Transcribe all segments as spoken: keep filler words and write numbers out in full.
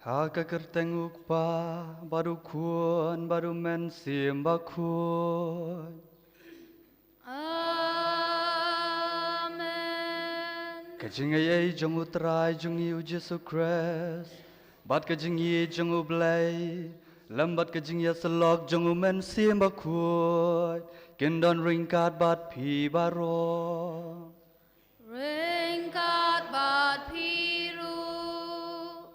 Ha ka kyrteng u Kpa, bad u Khun, bad u Mynsiem Bakhuid. Amen. Ka jingaiei jong u Trai jong ngi u Jisu Khrist, bad ka jingïeit jong u Blei, lem bad ka jingïasyllok jong u Mynsiem Bakhuid, kin don ryngkat bad phi baroh. Ryngkat bad phi ruh.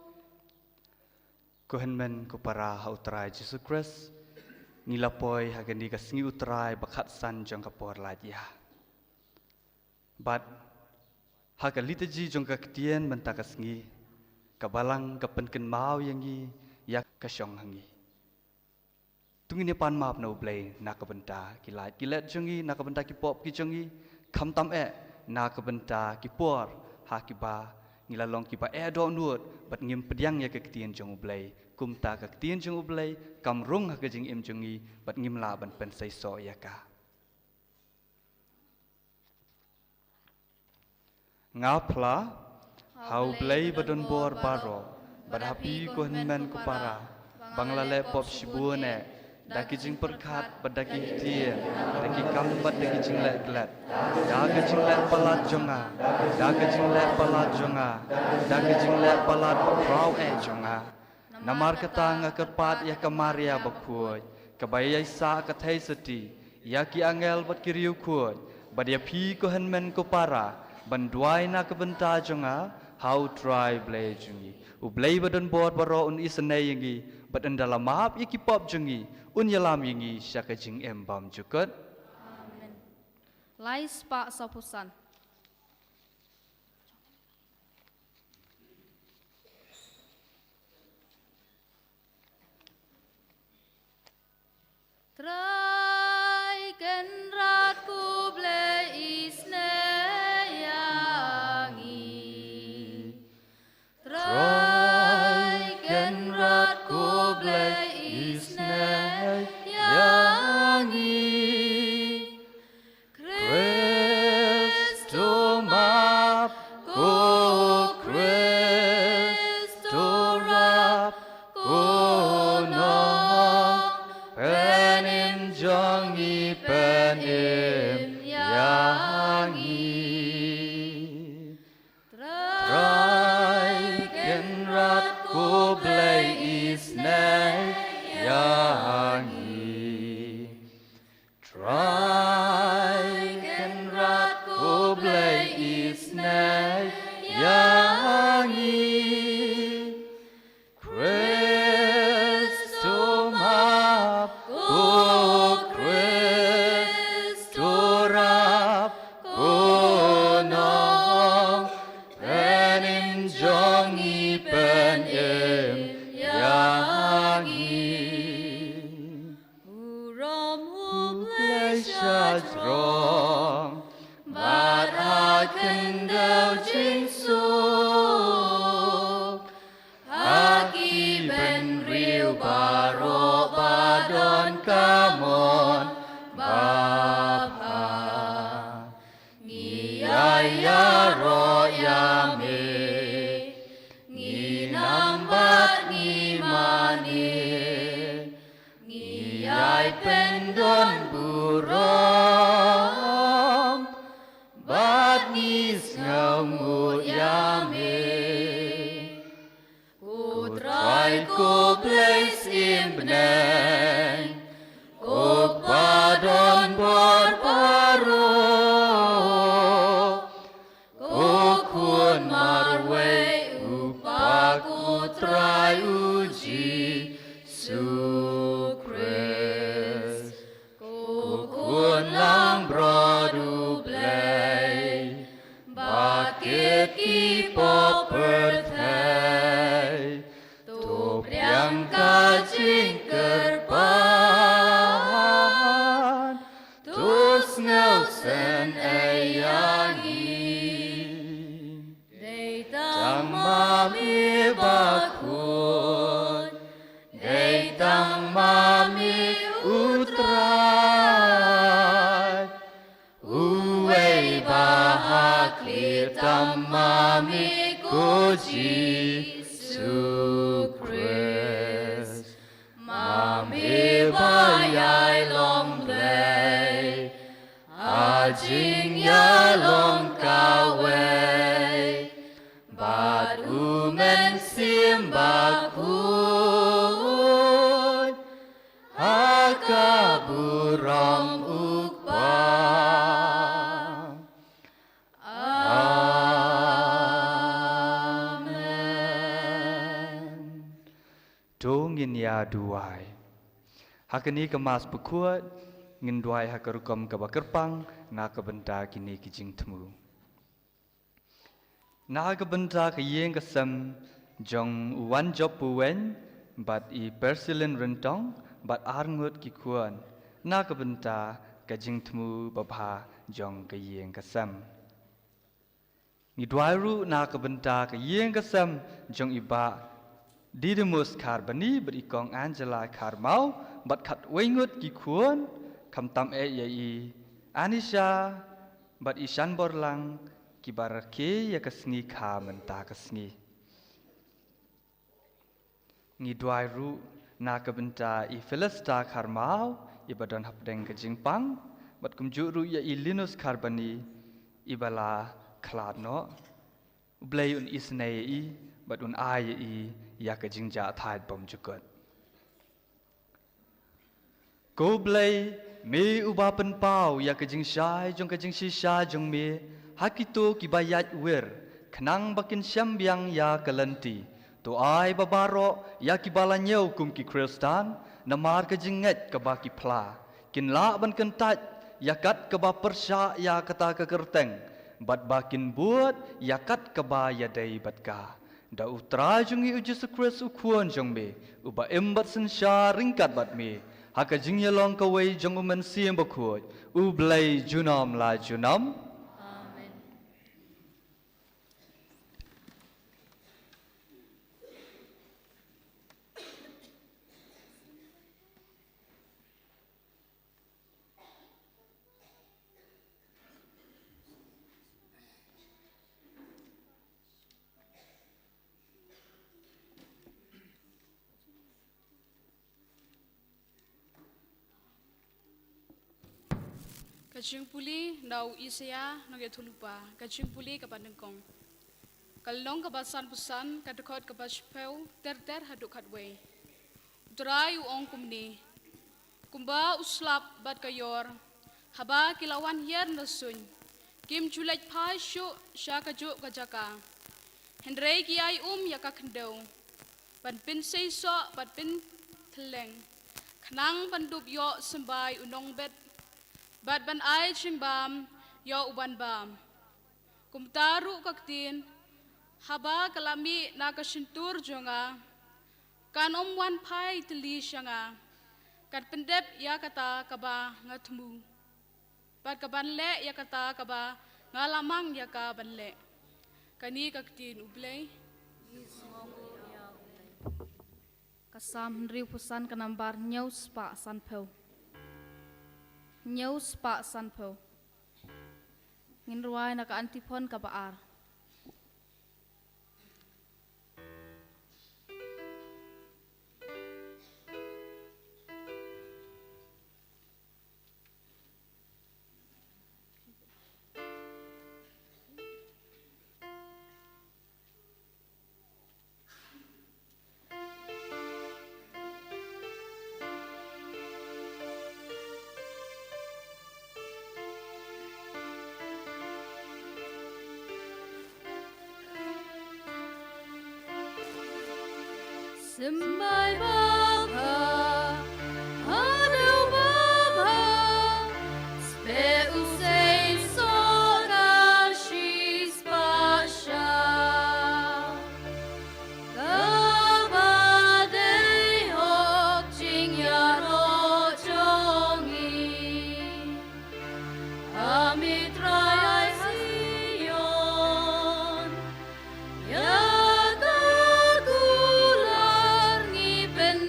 Ko hynmen ko para ha u Trai Jisu Khrist, ngi la poi ha kane ka sngi u Trai ba khatsan jong ka por lait ïa. Bad ha ka liturgy jong ka ktien mynta ka sngi, ka Balang ka pynkynmaw ïa ngi ïa ka shong ha ngi. To ngin ïa pan map na u Blei na ka bynta ki lait ki let jong ngi, na ka bynta ki pop ki jong ngi, khamtam eh na ka bynta ki por ha kiba ngi la long kiba eh dohnud bad ngim pdiang ïa ka ktien jong u Blei. Kumta ka ktien jong u Blei kam rung ha ka jingim jong ngi bad ngim lah ban pynseisoh ïa ka. Nga phla ha u Blei ba don bor baroh, bad ha phi ko hynmen ko para, ba nga la leh pop shibun eh, da ki jingpyrkhat bad da ki ktien, da ki kam bad da ki jingleh klet, da ka jingleh palat jong nga, da ka jingleh palat jong nga, da ka jingleh palat ba khraw eh jong nga. Namar kata nga kyrpad ïa ka Maria bakhuid, kaba ïaisah ka theisotti, ïa ki angel bad ki riewkhuid, bad ïa phi ko hynmen ko para, ban duwai na ka bynta jong nga ha u Trai Blei jong ngi. U Blei ba don bor baroh un isynei ïa ngi, bad ynda la map ïa ki pop jong ngi, un ïalam ïa ngi sha ka jingim bymjukut. Amen. Lai spah sawphew san. Trai Kynrad ko Blei isynei ïa ngi. Trai Kynrad ko Blei isynei ïa ngi. Khrist to map, ko Khrist to rap, ko Nongpynim jong ngi pynim ïa ngi. Trai Kynrad ko Blei isynei ïa ngi. Trai Kynrad ko Blei isynei ïa ngi. Khrist to map, ko Khrist to rap, ko Nongpynim jong ngi pynim ïa ngi. Burom u Blei shajrong, bad ha khyndew jingsuk, ha ki bynriew baroh ba don ka mon bapha. Ngi ïai ïaroh ïa me, ngi nang bad ngi mane, ngi ïai pyndon burom, bad ngi sngew nguh ïa me. Ko Trai ko Blei syiem bneng, ko Kpa don bor baroh, ko Khun marwei u Kpa ko Trai u Jisu Khrist. Ko Khun langbrot u Blei, ba kit ki pop pyrthei, to pdiang ka jingkyrpad, to sngewsynei ïa ngi. Dei tang ma me bakhuid, dei tang ma me u Trai, uwei ba ha khlieh tang ma me ko Jisu Jingïalong kawei bad U Mynsiem Bakhuid, ha ka burom U Kpa. Amen. To ngin ïa duwai. Ha kane ka Mass Bakhuid, ngin duwai ha ka rukom kaba kyrpang na ka bynta kine ki jingthmu. Na ka bynta ka ïing ka sem jong u Wanjop Puweng bad i Persilin Ryntong bad arngut ki khun, na ka bynta ka jingthmu babha jong ka ïing ka sem. Ngi duwai ruh na ka bynta ka ïing ka sem jong i Bah Didymus Kharbani bad i Kong Angela Kharmaw bad khatwei ngut ki khun, khamtam eh ïa i Anisha bad i Shanborlang, kiba rakhe ïa ka sngi kha mynta ka sngi. Ngi duwai ruh na ka bynta i Felista Kharmaw, iba don hapdeng ka jingpang, bad kumjuh ruh ïa i Linus Kharbani, iba la khlad noh. U Blei un isynei ïa i bad un ai ïa i ïa ka jingjahthait bymjukut. Ko Blei, me uba pynpaw ïa ka jingshai jong ka jingshisha jong me ha kito kiba ïaid wir, khnang ba kin shem biang ïa ka lynti. To ai ba baroh ïa kiba la ñiew kum ki Khristan namar ka jingngeit kaba ki phla, kin lah ban kyntait ïa kat kaba pyrshah ïa kata ka kyrteng, bad ba kin bud ïa kat kaba ïadei bad ka. Da U Trai jong ngi U Jisu Khrist U Khun jong me, uba im bad synshar ryngkat bad me ha ka jingïalong kawei jong U Mynsiem Bakhuid, U Blei junom la junom. Amen. Ka jingpule na u Isaïah nongïathuhlypa, ka jingpule kaba nyngkong. Ka lynnong kaba sanphew san, ka dkhot kaba shiphew ter ter haduh khatwei. U Trai u ong kumne: Kumba u slap bad ka ïor, haba ki la wan hiar na suiñ, kim ju leit phai shuh sha kajuh ka jaka. Hynrei ki ai um ïa ka khyndew, ban pynseisoh bad pynthylleng, khnang ban dup ïoh symbai u nongbet, bad ban ai jingbam ïa uban bam. Kumta ruh ka ktien, haba ka la mih na ka shyntur jong nga, kan ym wan phai tylli sha nga. Kan pyndep ïa kata kaba nga thmu, bad ka ban leh ïa kata kaba nga la mang ïa ka ban leh. Kane ka ktien U Blei. Ka Salm hynriewphew san, ka nambar hynñiew spah sanphew. Hynñiew spah sanphew. Ngin rwai na ka antiphon kaba ar. Symbai babha, haduh babha, speh u seisoh ka shispah sha. Kaba dei hok jingïaroh jong ngi. Ha mi Trai Zion, ïa ka kular ngi pyn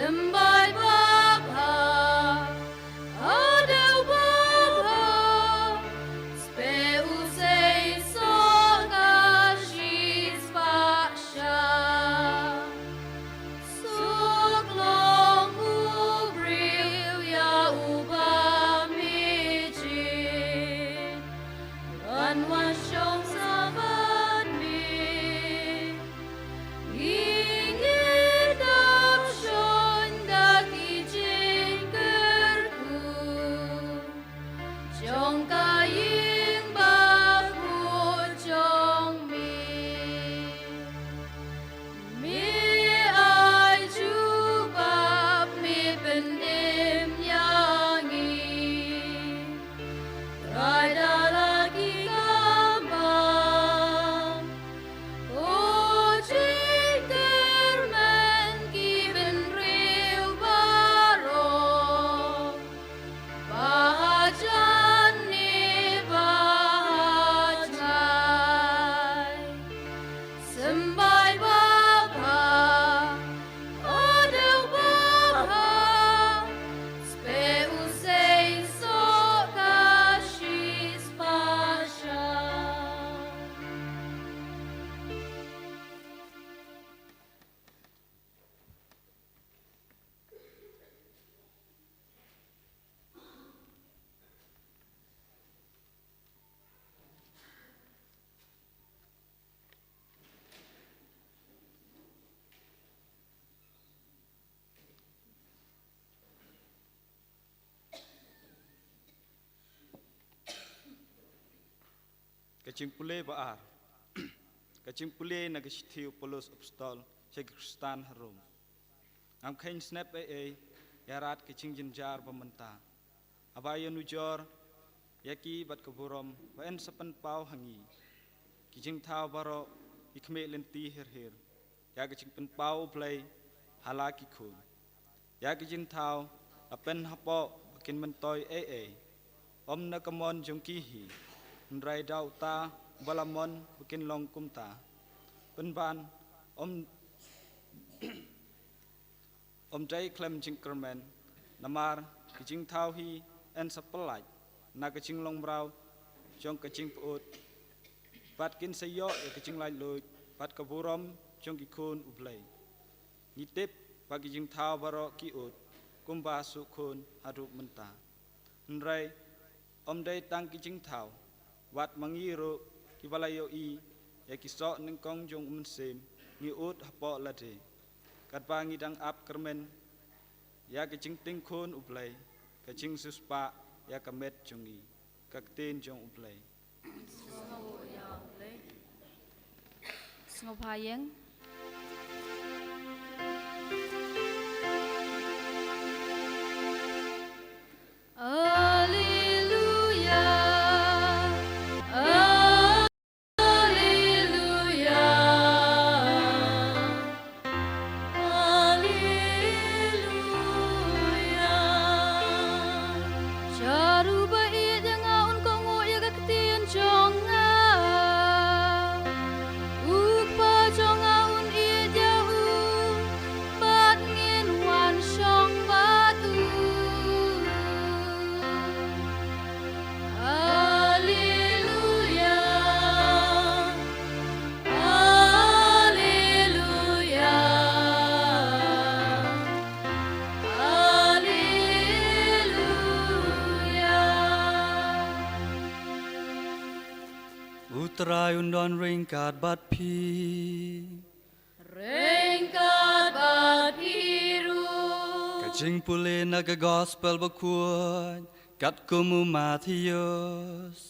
Symbai babha, hadew babha, speh u sei soh ka shispah sha. Suk long u briew ïa uba me jied, ban wan shong sa bad me. Ngi dap shon da ki jingkyrkhu jong ka ïing bakhuid jong me. Me ai jubab, me pynim ïa ngi. Trai da la ki kam bam, ko jingkyrmen ki bynriew baroh. Ba hajan ne ba hajai. Symbai babha, hadew babha, speh u sei soh ka shispah sha. Ka jingpule ba ar. Ka jingpule na ka shithi u Paulus apostol sha ki Khristan ha Rom. Ngam kheiñ snep ei ei ïa rad ka jingjynjar ba mynta. Haba ïanujor ïa ki bad ka burom ba yn sa pynpaw ha ngi. Ki jingthaw baroh ki khmih lynti hir hir ïa ka jingpynpaw U Blei ha la ki khun. Ïa ki jingthaw la pynhapoh ba kin myntoi ei ei, ym na ka mon jong ki hi, hynrei da uta uba la mon ba kin long kumta. Pynban, ym ym dei khlem jingkyrmen, namar ki jingthaw hi yn sa pyllait na ka jinglong mraw jong ka jingpyut, bad kin sa ïoh ïa ka jinglaitluid bad ka burom jong ki khun U Blei. Ngi tip ba ki jingthaw baroh ki ud kumba shu khun haduh mynta. Hynrei ym dei tang ki jingthaw, wat ma ngi ruh kiba la ïohi ïa ki soh nyngkong jong U Mynsiem ngi ud hapoh lade. Katba ngi dang ap kyrmen ïa ka jingtieng khun U Blei, ka jingsiewspah ïa ka met jong ngi. Ka ktien jong U Blei. Sngewbha ïeng. Alleluia. Alleluia. Alleluia. Sha ruh ba ïeit ïa nga un kohnguh ïa ka ktien jong nga. U Kpa jong nga un ïeit ïa u, bad ngin wan shong bad u. Alleluia. Alleluia. Alleluia. U Trai un don ryngkat bad phi. Ryngkat bad phi ruh. Ka jingpule na ka Gospel Bakhuid katkum u Mathaios.